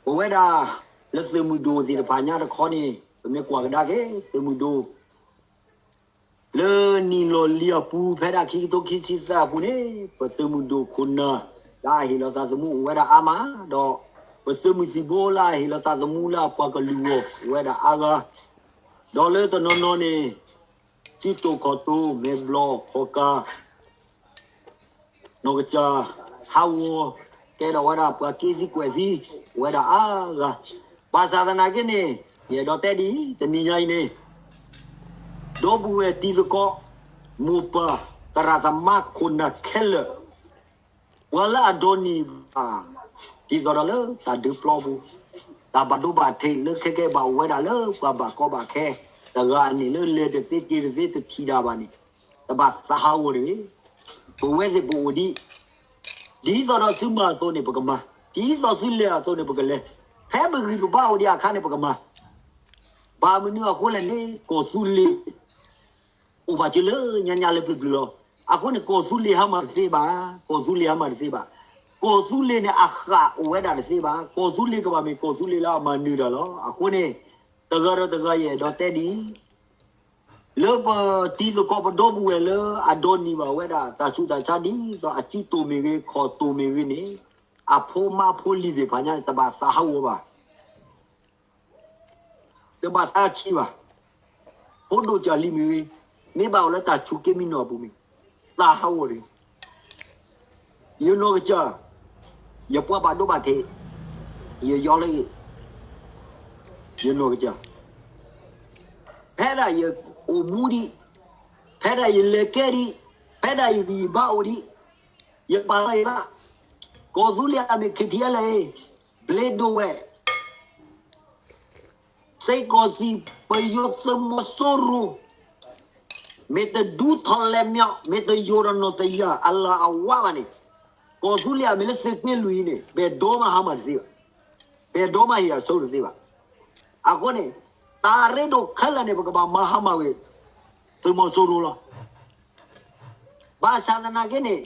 ပဝဲဒၣ်လၢသုးမုၢ်ဒိၣ်သ့ၣ်တဖၣ်ညါတခီန့ၣ် ပမ့ၢ်ကွၢ်ကဒါက့ၤ သုးမုၢ်ဒိၣ် လၢနံၣ်လီၤလံၤအပူၤ ဖဲဒၣ်ခံကထိခံဆံသၢအပူၤန့ၣ် ပသုးမုၢ်ဒိၣ်ခိၣ်နၢ် လၢအဟ့ၣ်လီၤသးသမူအိၣ်ဝဲဒၣ်အါမး, ဒီးပသုးမုၢ်သံၣ်ဘိလၢအဟ့ၣ်လီၤသးသမူလၢအပှၤကလုာ်အဂီၢ် အိၣ်ဝဲဒၣ်အါဂၤ, ဒီးလၢတနီၤနီၤန့ၣ် စုတိာ်ခီၣ်တိာ် မဲာ်ဘျီၣ်ခီၣ်ကၢ် နီၢ်ကစၢ်ဟးဂီၤ ကဲထီၣ်ဝဲဒၣ်ပှၤက့ၤသံကွဲးသံ အိၣ်ဝဲဒၣ်အါဂၤ, ဘၣ်ဆၣ်သနာ်က့န့ၣ် ယအဲၣ်ဒိးတဲဒ်အံၤ တနံၤညါအံၤန့ၣ် ဒီပုၢ်ဝဲၢ်တံၤသကိး မိၢ်ပၢ် သရၣ်သမါခိၣ်နၢ်ခဲလၢာ် ပှၤလၢအဒိးန့ၢ်ဘၣ် ဒ်သိးဒီးလၢတၢ်ဒုးပျီပူၤ တၢ်ဘၣ်ဒိဘၣ်ထံးလၢခဲကဲဘၣ်အိၣ်ဝဲဒၣ်လၢပှၤဘၣ်ကီဘၣ်ခဲ တဂၤန့ၣ်လၢလဲၤတသ့က့ၤတသ့တထံၣ်ဒၣ်ဘၣ်န့ၣ် တဘၣ်သးဟးဂီၤတဂ့ၤ, ပဝဲသ့ၣ်ပအိၣ်ဒံး ဒ်သိးဒီးသုမၤအသိးန့ၣ်ပကမၤ, ဒ်သိးသုလဲၤအသိးန့ၣ် ပကလဲၤ, ဖဲပဂံၢ်ပဘါအိၣ်ဒံးအခါန့ၣ် ပကမၤ, ဘၣ်မနုၤအဃိလဲၣ်န့ၣ် ကီၢ်သူလ့ၤ အိၣ်ဘၣ်စၢၤလၢညါညါလၢပျၢၤပျၢၤလီၤ. အဃိန့ၣ် ကီၢ်သူလ့ၤဟါမၢ်တသ့ဘၣ်, ကီၢ်သူလ့ၤဟါမၢ်တသ့ဘၣ်, ကီၢ်သူလ့ၤန့ၣ် အဃၣ်အိၣ်ဝဲဒၣ်တသ့ဘၣ်, ကီၢ်သူလ့ၤကဘၣ်မ့ၢ်ကီၢ်သူလ့ၤလၢအမၤနၢၤတၢ်လီၤ. အဃိန့ၣ် တဂၤဒီးတဂၤယအဲၣ်ဒိးတဲဒ်အံၤ လၢပတံၤသကိးပဒီပုၢ်ဝဲၢ်လၢအဒိးန့ၢ်ဘၣ်ဝဲဒၣ် တၢ်ဆူးတၢ်ဆါဒ်သိးအစုတိာ်မ့ၢ်ဂ့ၤ ခီၣ်တိာ်မ့ၢ်ဂ့ၤန့ၣ် အဖိမါဖိလံၤသ့ၣ်တဖၣ်ညါန့ၣ် တဘၣ်သးဟးဂီၤဘၣ် တဘၣ်သးဆံးဘၣ်. ဖိဒိၣ်ကၢ်လံၤမ့ၢ်ဂ့ၤ, မ့ၢ်ဘၣ်အိၣ်လၢတၢ်ဆူးက့မံနီၤအပူၤမ့ၢ် သးဟးဂီၤတဂ့ၤ. ယနီၢ်ကစၢ်, ယပှၤဘၣ်ဒိဘၣ်ထံး, ယယီလၢ ယနီၢ်ကစၢ်, ဖဲဒၣ်ယအိၣ်မူဒံး, ဖဲဒၣ်ယလဲၤကဲဒံး, ဖဲဒၣ်ယဂံၢ်ယဘါအိၣ်ဒံး, ယပာ်လီၤယသး, ကီၢ်သူလ့ၤအမ့ၢ် KTLA, ဘျ့ဒိဝဲၢ် စ့ၢ်ကီးစံး ပယီၤသုးမီၤစိရိၤ မ့ၢ်တဒူထီၣ်လဲၤမၠီၣ် မ့ၢ်တဒူထီၣ်လဲၤမၠီၣ်အလၢအဝါဘၣ်န့ၣ်, ကီၢ်သူလ့ၤအမ့ၢ်လၢသုးက့လွံၢ်အံၤန့ၣ် ဘယ်တော့မှဟါမၢ်တသ့ဘၣ်, ဘယ်တော့မှဟ့ၣ်အဆိတသ့ဘၣ်. အဃိန့ၣ် တၢ်ရ့ဒိၣ်ခဲလၢာ်န့ၣ် ပကဘၣ်မၤဟါမၢ်ဝဲ သုးမီၤစိရိၤလီၤ. ဘၣ်ဆၣ်သနာ်က့န့ၣ်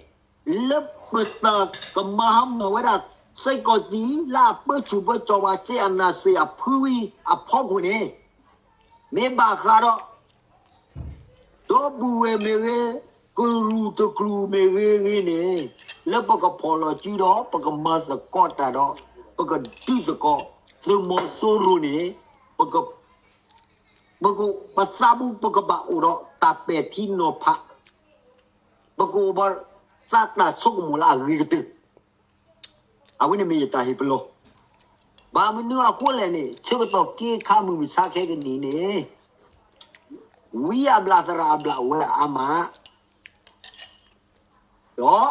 လၢပတၢ်ကမၤဟါမၢ်ဝဲဒၣ် စ့ၢ်ကီးစံး လၢအပၢဆူၣ်ပၢကၠီၤပှၤ စ့အနာ်စ့အဖုဝံၤအဖီခိၣ်န့ၣ် မ့ၢ်ဘၣ်ဃးဒီး ဒီပုၢ်ဝဲၢ်မ့ၢ်ဂ့ၤ, ကရူၢ်တကရူၢ်မ့ၢ်ဂ့ၤဂ့ၤန့ၣ် လၢပကဖီၣ်လီၤစုဒီး ပကမၤသကိးတၢ်ဒီး ပကဒုးသကိး သုးမီၤစိရိၤန့ၣ် ပက ပက ပသးပူၤ ပကဘၣ်အိၣ်ဒီးတၢ်ပဲာ်ထံနီၤဖး, ပကအိၣ်ဘၣ်သးတၢ်ဆိကမိၣ်လၢအဂ့ၤကတၢၢ်, အဝဲန့ၣ်မ့ၢ်ယတၢ်ဟ့ၣ်ပလီၢ်. ဘၣ်မနုၤအဃိလဲၣ်န့ၣ် ဆၢကတီၢ်က့ၤခါမုၢ်မဆါခဲကနံၣ်န့ၣ် ဝံအဘျၣ်သရၣ်အဘျၣ်ဝဲအါမး ဒီး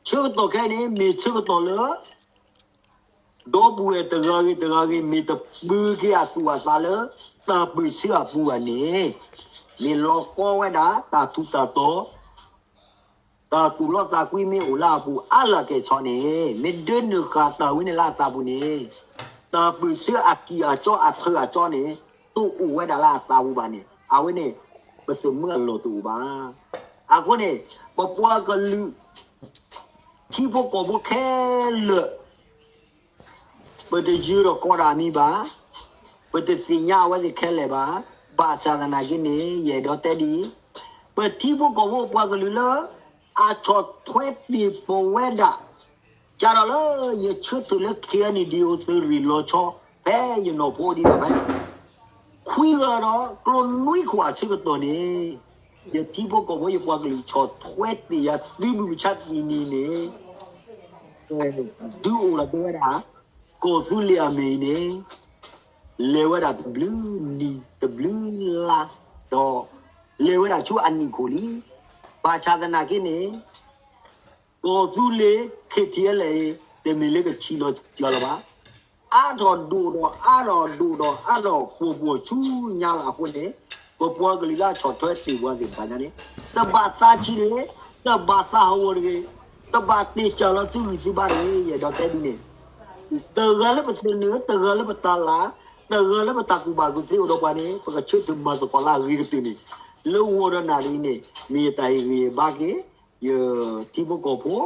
ဆၢကတီၢ်ခဲအံၤန့ၣ် မ့ၢ်ဆၢကတီၢ်လၢ ဒီပုၢ်ဝဲၢ်တဂၤဂ့ၤတဂၤဂ့ၤ မ့ၢ်တပၢၤက့ၤအသူၣ်အသးလၢ တၢ်ပၢၢ်ဆၢအပူၤဘၣ်န့ၣ် မ့ၢ်လီၤကီဝဲဒၣ် တၢ်ထူးတၢ်တီၤ တၢ်သူၣ်လီသးကွံမ့ၢ်အိၣ်လၢအပူၤအါလၢ်ကဲၣ်ဆိးန့ၣ် မ့ၢ်ဒၢနုာ်ဃာ်တၢ်ဝဲန့ၣ်လၢအသးပူၤန့ၣ် တၢ်ပၢၢ်ဆၢအကံၢ်အကီအထၢၣ်အကီန့ၣ် တအိၣ်ဝဲဒၣ်လၢအသးပူၤဘၣ်န့ၣ် အဝဲန့ၣ် ပသုးမုၢ်အလီၢ်တအိၣ်ဘၣ်. အဃိန့ၣ် ပပှၤကလုာ် ထံဖိကီၢ်ဖိခဲလၢာ် ပတယၢၤဒီးကိးတၢ်အမံၤဘၣ်, ပတသ့ၣ်ညါအဝဲသ့ၣ်ခဲလၢာ်ဘၣ်. ဘၣ်ဆၣ်သနာ်က့န့ၣ် ယအဲၣ်ဒိးတဲဒ်အံၤ, ပထံဖိကီၢ်ဖိပှၤကလုာ်လၢ အဆီၣ်ထွဲတ့ၢ်ပဝဲဒၣ် ကဒီးလၢယဆၢထၢၣ်လၢ ခ့ၣ်အဲၣ်ယူၣ် သုးရ့ၣ်လီၤဆီ ဖဲယနီၢ်ဖိဒံးဒီးဖဲ ခွံဂၤဒီးကျိနွံခိၣ်အဆၢကတီၢ်န့ၣ် ယထံဖိကီၢ်ဖိယပှၤကလုာ်ဆီၣ်ထွဲတ့ၢ်ယၤ သုးမုၢ်မဆါတနံၤန့ၣ် ဒုးအိၣ်ဒီးတဲဝဲဒၣ် ကီၢ်သူလ့ၤအမ့ၢ်အံၤန့ၣ် လဲၤဝဲဒၣ်တဘျုးနံၤတဘျုးလါ ဒီးလဲၤဝဲဒၣ်ဆူအနံၣ်ခိၣ်လံ. ဘၣ်ဆၣ်သနာ်က့န့ၣ် ကီၢ်သူလ့ၤ ခ့ၣ်ထံးအလဲၣ်အံၤ တမ့ၢ်လၢကဆံးလီၤစှၤလီၤဘၣ်. အါထီၣ်ဒိၣ်ဒီးအါထီၣ်ဒိၣ်ဒီးအါထီၣ်ပှီၢ်ပှီၢ်ဆူညါလီၤအဃိန့ၣ် ပပှၤကလုာ်လၢအဆီၣ်ထွဲတ့ၢ်ပှၤသ့ၣ်တဖၣ်ညါန့ၣ် တဘၣ်သးဆံးတဂ့ၤ, တဘၣ်သးဟးဂီၤတဂ့ၤ, တဘၣ်တ့ၢ်စၢ်လီၤသုဂံၢ်သုဘါတဂ့ၤ. ယအဲၣ်ဒိးတဲဒ်န့ၣ် တဂၤလၢပသနၢၣ်, တဂၤလၢပတၢ်လၤ, တဂၤလၢပတၢ်ကူၣ်ဘၣ်ကူၣ်သ့အိၣ်ဒီးပှၤန့ၣ် ပကဆၢထၢၣ်မၤသကိးလၢအဂ့ၤကတၢၢ်န့ၣ် လၢဂီၤဒီးနၣ်ရံၣ်န့ၣ် မ့ၢ်ယတၢ်ဟ့ၣ်ဂံၢ်ဟ့ၣ်ဘါက့ၤ ယထံဖိကီၢ်ဖိ